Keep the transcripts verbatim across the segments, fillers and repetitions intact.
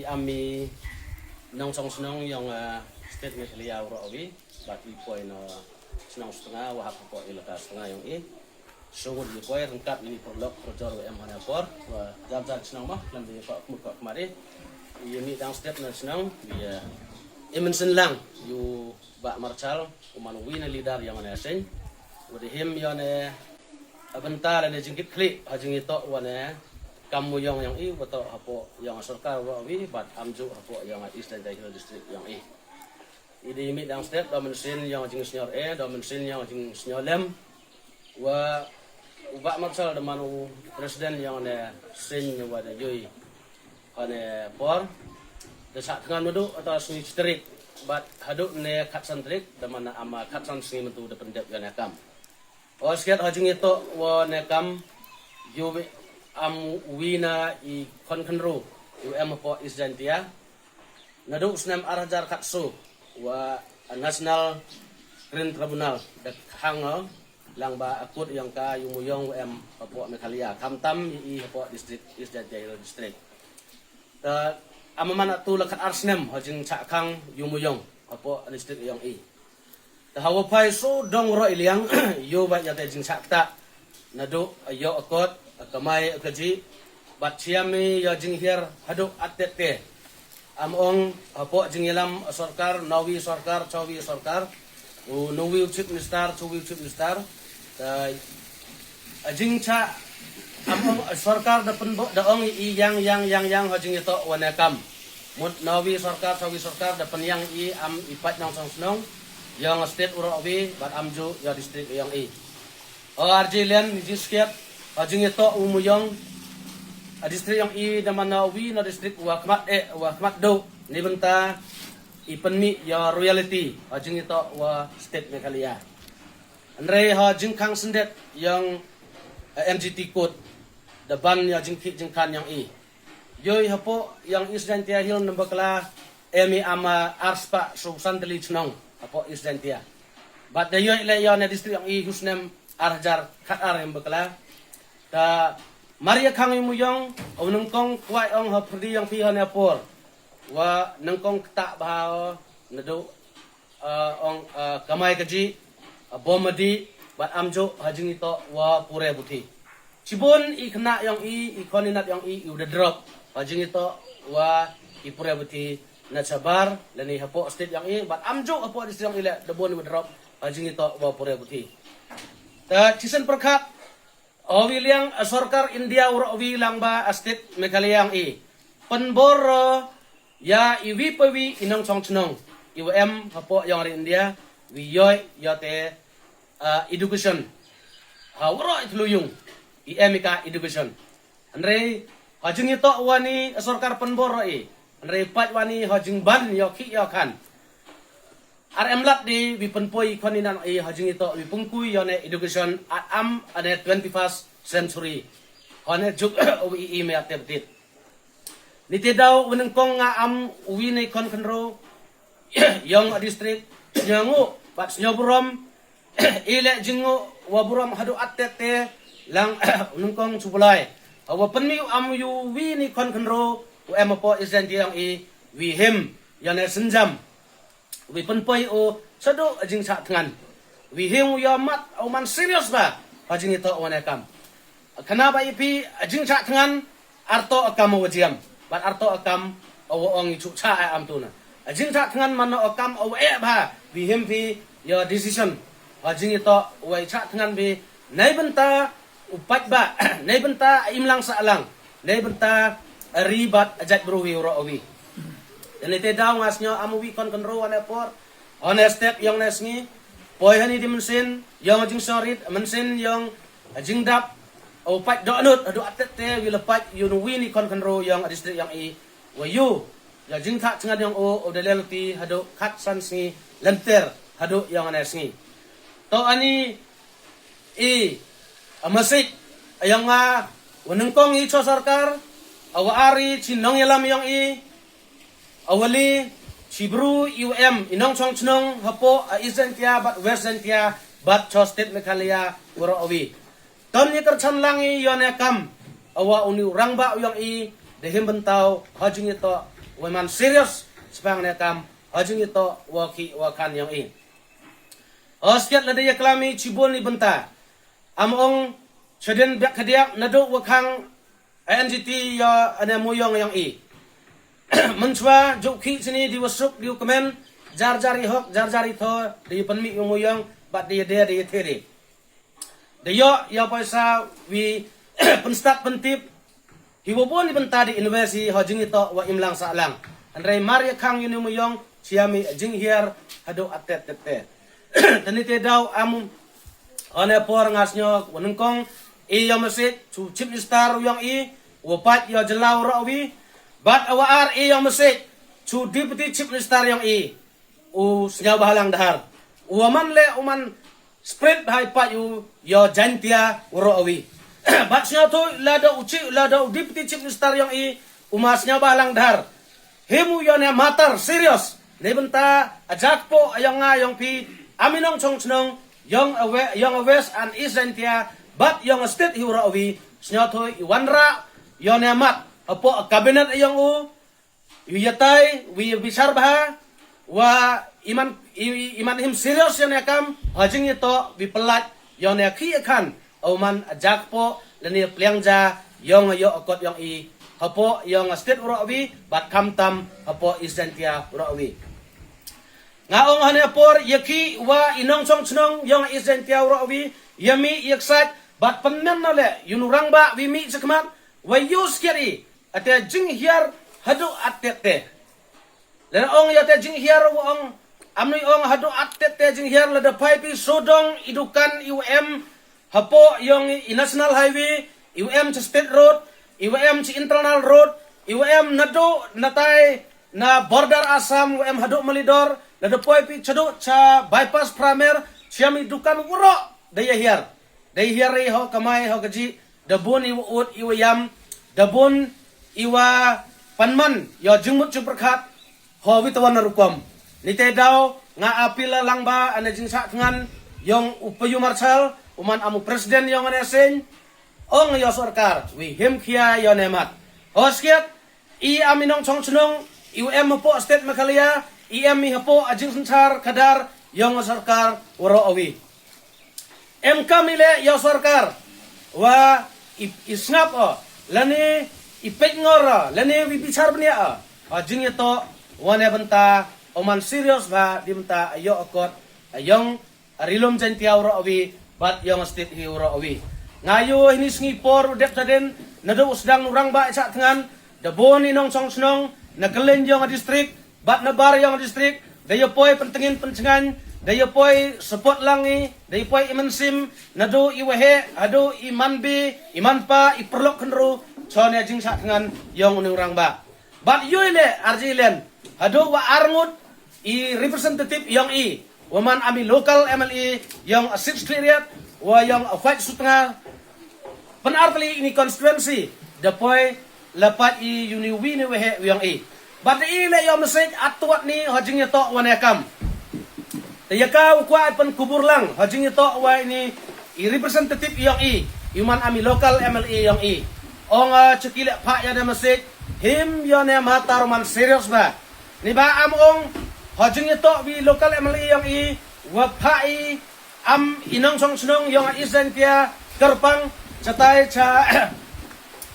Am i nongchong chnong yong, ah, state Meghalaya u roh wi, bad i poi na chnong Sutnga, wa hap hapoh ilaka Sutnga yong i. Shu ngut i poi ryngkat ini pyrlok pyrjor wa em hana por, wa jar jar chnong ma, lam di ko kmut ko kmari. I ni dang step na chnong, i, ah, i mynsiem lang, yu Bah Marshal, u man wi na leader yong ne seng. Wa da him yong ne, a bynta lane jingkit khlieh, ha jingitoh wa ne kam Umyong yong i, wa toh hapoh yong sorkar roh wi, bad am ju hapoh yong East Jaintia Hills District yong i. I di mih dang step, da mynsiem yong jingsngew e, da mynsiem yong jingsngew lem. Wa u Bah Marshal da man u president yong ne seng wa da yui. Hane por, da sah thngan madu, ata sngi chi tarik, bad haduh ne khatsan tarik, da man na ama khatsan sngi myntu da pyndep yong ne kam. O sket ha jingitoh wa ne kam, yu wi am wi na i khon khynru, yu em hapoh East Jaintia. Naduh snem ar hajar khatsaw, wa National Crime Tribunal, da khang o, lang ba a kut yong ka yu Umyong wa em hapoh Meghalaya, khamtam i hapoh district, East Jaintia Hills District. Ta, am man atu la khat ar snem, ha jingchah khang yu Umyong, hapoh district yong i. Ta hawa phai shu dong roh i liang, yu wa ya te jingchah ta. Naduh, yu a kot, a kamai, a kaji. Bad chiam i yu jinghiar, haduh atet te. Am ong, hapoh jingyalam, a sorkar, nawi sorkar, chawi sorkar. U nawi u chief minister, chawi u chief minister. Ta, a jingchah, am ong, a sorkar da pynbo, da ong i yang, yang, yang, yang, ha jingitoh wa ne kam. Mut nawi sorkar, chawi sorkar, da pynyang i am i pait nongchong chnong, yong state u roh wi, bad am ju, yong district yong i. O arji len, ni jingskep, ha jingitoh u Umyong, a district yong i, da man na wi, na district wa khmat e, wa khmat do, ni bynta, i pynmih, ya reality, ha jingitoh wa state Meghalaya. Hynrei ha jingkhang syndet, yong, eh, M G T code, da ban ya jingkhih jingkhan yong i. Yoi hapoh yong East Jaintia Hills number kala, em i am ar spah shu san tylli chnong, hapoh East Jaintia. Bad da yoi le yong ne district yong i ha u snem ar hajar khat ar em bakla. Ta mar ya khang yu Umyong, u nyngkong kwai ong ha pyrdi yong phi hane por. Wa nyngkong ktah bha o, naduh ah, ong, ah, kamai kaji, ah, bom madi, bad am ju, ha jingitoh wa pure puthi. Chibun i khynnah yong i, i khon i nat yong i, i u da drop, ha jingitoh wa i pure puthi na shabar, lane hapoh state yong i, bad am ju hapoh district yong i le, da bun i u drop, ha jingitoh wa pure puthi. Ta chisien pyrkhat, o wi liang, a sorkar India u roh wi lang ba a state Meghalaya yong i. Pynbor ro, ya i wi pa wi i nongchong chnong. I wa em hapoh yong ri India, wi yoi ya te, ah, education. Ha waroh i thluyung, i em i ka education. Hynrei, ha jingitoh wa ni a sorkar pynbor ro i. Hynrei, pait wa ni ha jingban ya khih ya khan. Ar em lad di wi pynpoi khon i nan i ha jingitoh wi pynpoi yone education at am ane twenty-first century. Hone juk wi i me ate betit. Nite daw wi nyngkong nga am wi ne khon khynro yong a district, sngew ngu, bad sngew burom, i le jingngooh wa burom haduh atet te lang wi nyngkong July. Hawa pynmih u am yu wi ne khon khynro, u em hapoh East Jaintia yong i, wi him, yone synjam. Wi pynpoi u, shaduh a jingchah thngan. Wi him u ya mat, u man serious ba, ha jingitoh wa ne kam. Khana ba i phi, a jingchah thngan, arto a kam wa jiam. Bad arto a kam, wa ong i chuh chah ai am tu na. A jingchah thngan man a kam, wa e ba, wi him phi, ya decision. Ha jingitoh, wa i chah thngan phi, nai bynta, u pait ba, nai bynta, a imlang sahlang. Nai bynta, a ri bad, a jait bru wi u roh wi. Nite daw nga sngew am wi khon khynro wa ne por. Hone step yong ne sngi. Poi hani di mynsiem, yong a jingsngew rit, mynsiem yong a jingdap, u pait doh nud, haduh atet te, wi la pait, yu nu wi ne khon khynro yong a district yong i, wa yu, ya jingthah thngan yong u, u da lel ti, haduh khatsan sngi, lynter, haduh yong ne sngi. To ani, i, a message, a yong nga, wa nyngkong i cho sorkar, a wa ari, chi nongyalam yong i, a wa li, chi bru, i wa em, i nongchong chnong, hapoh, a East Jaintia, bad West Jaintia, bad cho state Meghalaya, wa roh wi. Ton i kyrchan lang i, yone kam, a wa u ni u rangbah u yong i, da him bynta u, ha jingitoh, wa man serious shaphang ne kam ha jingïatoh wa khih wa khan yong i. Hooid, lada ïaklam i shibun i bynta, am ong shadien biak khadiak naduh wa khang N G T ïa ane muyong yong i. Mynshwa ju khih shini di wa suk di wa kmen, jar jar i hok, jar jar i tho, di pynmih u muyong, bad di de di thiri. Da ïoh ïa paisa wi pynstad pyntip, hi wa bun i bynta di invest hi ha jingïatoh wa imlang sahlang. Hynrei mar ïa khang ïa ane muyong, shia mi jinghiar haduh atet tet te. Tani te daw am, ane por nga snyo wa nyngkong i ïa message chu Chief Minister yong i, wa pat ïa jylla u roh wi, bad awa ar i ïa message chu Deputy Chief Minister yong i, u Sniawbhalang Dhar. U man le u man spread hai pat u ïa Jaintia u roh wi. Bad sniawthuh lada u chi, lada u Deputy Chief Minister yong i, u ma Sniawbhalang Dhar. Him u ïa ne matter serious. Ne bynta a jakpoh yong nga yong phi, am i nongshong shnong yong a we-, yong a West and East Jaintia, bad yong a state hi u roh wi, sniawthuh i wanrah ïa ne mat hapoh a cabinet yong u, ïa tai wi ïa bishar bha, wa i man, i, i man him serious ïa ne kam ha jingïatoh wi pynlait ïa ne khih khan, u man a jakpoh lane pliang ja yong a ïoh a kot yong i, hapoh yong a state u roh wi, bad khamtam hapoh East Jaintia u roh wi. Nga ong hane por ïa khih wa i nongshong shnong yong East Jaintia u roh wi, ïa mi ïa ksat, bad pynmen na le ïa u rangbah wi mi chakhmat, wa ïoh sket i ate jinghiar haduh atet te. Lada ong ïa te jinghiar wa ong, am nui ong haduh atet te jinghiar, lada phai phi sodong i dukan i wa em hapoh yong i National Highway, i wa em cha state road, i wa em cha internal road, i wa em naduh natai na border Assam wa em haduh Malidor, lada phai phi chaduh cha bypass Pramer, shia mi dukan waroh da ïa hiar. Da ïa hiar i ho kamai ho kaji, da bun i wa ut i wa ïam, da bun i wa pynman ïa jingmut jingpyrkhat, ho wi tawan rukom. Ni te daw nga appeal lang ba ane jingshah thngan yong u Payu Marshal, u man am u president yong ane seng, ong ïa sorkar wi him khia ïa ne mat. Hooid, i am i nongshong shnong, i wa em hapoh state Meghalaya, i em i hapoh a jingsynshar khadar yong sorkar waroh wi. Em kam i le ïa sorkar wa i, i sngap o, lane i peit ngor o, lane wi bishar bniah o ha jingïatoh wa ne bynta u man serious ba di bynta a ïoh a kot a yong a rilum Jaintia u roh wi, bad yong a state hi u roh wi. Nga ïoh hini sngi por u dep tadin, naduh u sdang u rangbah i shah thngan, da bun i nongshong shnong na kylleng yong a district bad na bar yong a district, da ïa poi pyntngin pyntngan, da ïa poi support lang i, da ïa poi i mynsiem, naduh i wa heh haduh i man bi, i man pa, i pyrlok khynru, chon ïa jingshah thngan yong une u rangbah. Bad ïoh i le arji len haduh wa arngut i representative yong i, wa man am i local M L A yong a Sixth Khliehriat, wa yong a Faiv Sutnga, pynartylli ini constituency, da poi la pat i uni wi ne wa heh yong i. Bad i le ïa message at tuat ni ha jingïatoh wa ne kam. Te ïa ka u kwah pynkubur lang ha jingïatoh wa ini i representative yong i, i man am i local M L A yong i. Ong a chaki le pha ïa ne message, him ïa ne matter man serious ba. Ni ba am ong ha jingïatoh wi local M L A yong i, wa pha i am i nongshong shnong yong a East Jaintia kyrpang chatai cha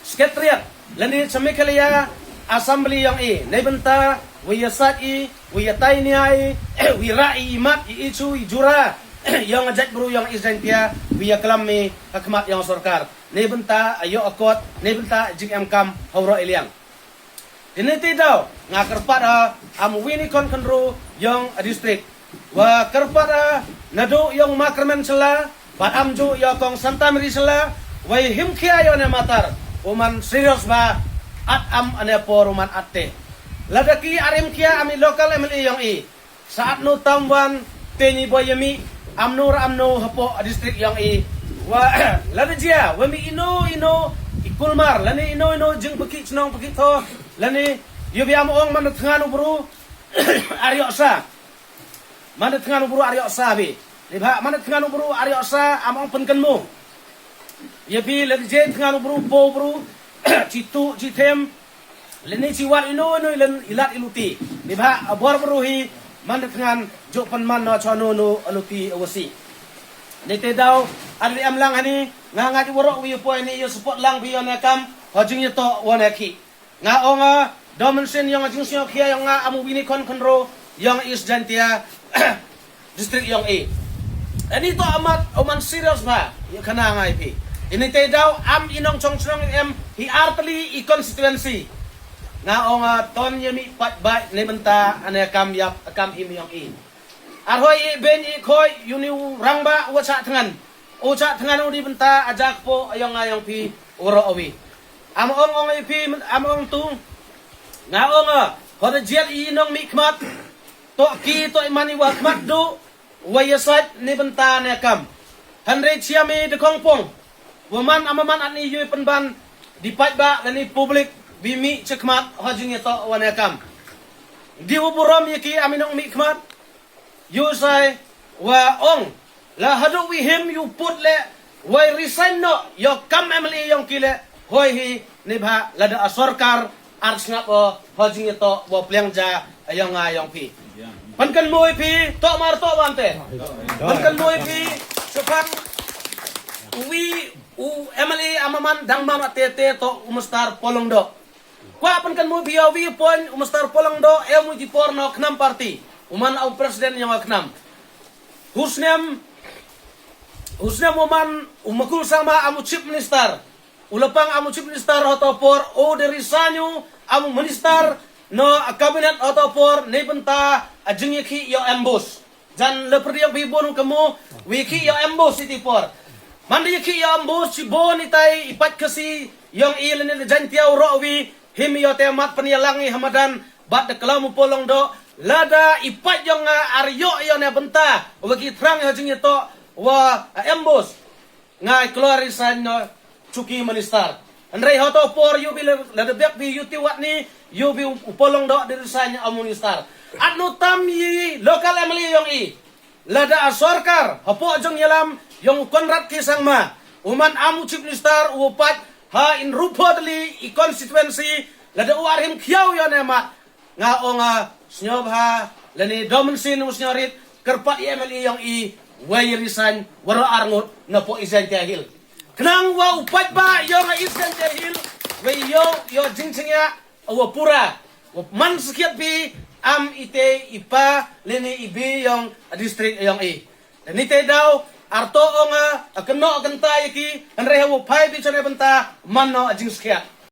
Secretariat lane cha Meghalaya Assembly yong i, ne bynta wi ïa sat i, wi ïa tai nia i, wi rah i mat i ichu i jura yong a jaitbru yong East Jaintia, wi ïa klam i ha khmat yong sorkar, ne bynta a ïoh a kot, ne bynta jingem kam ha u roh i liang. Ini ti daw nga kyrpad ha am wi ni kon khynru yong a district, wa kyrpad ha naduh yong ma Kyrmen Shylla bad am ju ïa kong Santa Mary Shylla, wei him khia ïa ne matter u man serious ba, at am ane por u man atte. Lada ki arim khia am i local M L A yong i, saat nu tam wan te ni boi ïa mi, am nu ra am nu hapoh a district yong i. Wa lada jia wa mi ino ino i kulmar lane ino ino jing paki chnong paki tho, lane ïa bi am ong man da thngan u bru ar ïoh sa. Man da thngan u bru ar ïoh sa bi. Ni ba man da thngan u bru ar ïoh sa am ong pynkynmu. Ïa bi lada jia thngan u bru po u bru chi tu chi them. Lane chi wat ino ino i lad i luti. Neibhah a bor bru hi man da thngan jooh pynman noh cha uno uno a luti a wasi. Neitei daw ar li em lang hani nga nga ju waroh wi poi ni ïa support lang phi ïa ne kam ha jingïatoh wa ne ki. Nga ong a da mynsiem yong a jingsngewkhia yong nga am u wi ni khon khynro yong East Jaintia district yong i. Ani to amat uman serious ba ïa khana ngai phi. Ini te daw am i nongchong chnong em hi artli i constituency. Nga ong a ton ïa mi pat bai ne bynta ane kam yap kam im yong i. Arhoi i ben i khoi uni u rang ba u cha thngan. U cha thngan u di bynta ajak po yong nga yong phi u ro awi. Am ong ong i phi am ong tu. Nga ong a hoi jiat i nong mi khmat. To ki to i man i wa khmat du. Wa ïa sait ni bynta ne kam. Hynrei chiam i de khong pong. Wa man ama man ani yui pynban di pait ba lani public bi mi chekhmat ha jingïatoh wa ne kam. Di u burom ïa ki ami nong mi khmat. Yu sai wa ong la hadu wi him yu put le wai resign no yo kam M L A yong ki le hoi hi ni bha lada a sorkar ar sngap o ho jing to bo pliang ja ayong nga yong phi. Pan kan moi phi to mar to wan te. Pan kan moi phi sepang wi u M L A amaman dang mama te te to u mustar polong do. Kwa pan kan mu phi ïa wi pon u Mister Polong do e mu ji por no khnam party. U man au president yong a khnam. Husnem husnem u man u Makul Sangma amu chief minister. U lapang amu chief minister hoto por o de risanyu amu minister no a cabinet hoto por ne benta a jingïakhi yo ambush. Jan le perdiang pi bun kemu wi ki yo ambush iti por. Mandi ki yo ambush si bun itai ipat kasi yong i lene le jan tiau ro wi him yo te mat pen yalang i hamadan bat de kelamu polong do lada ipat yong nga ar yo yo ne benta wi ki terang yo jing to wa ambush. Ngai keluar resign no chuki minister. Hynrei hoto por yu bi le de bek bi yu ti wat ni yu bi u polong do di resign a minister. At no tam yi local M L A yong i. Lada a sorkar hapo jong yalam yong u Conrad K Sangma. U man amu chief minister u pat ha in rupo dali i constituency lada u arhim khiau yo ne mat. Nga ong a sñiawbha lane domensin u sñiawrit kyrpad i M L A yong i wei resign waro arngut na po i Jaintia Hill. Khnang wa u paidbah yong a i Jaintia Hill wei yo yo jingchingya wa pura wa man skiat bi am ite i pa lane i bi yong a district yong i. Lane te daw arto ong a kno kenta yaki hynrei wa phai bi chone benta man no a jingskiat.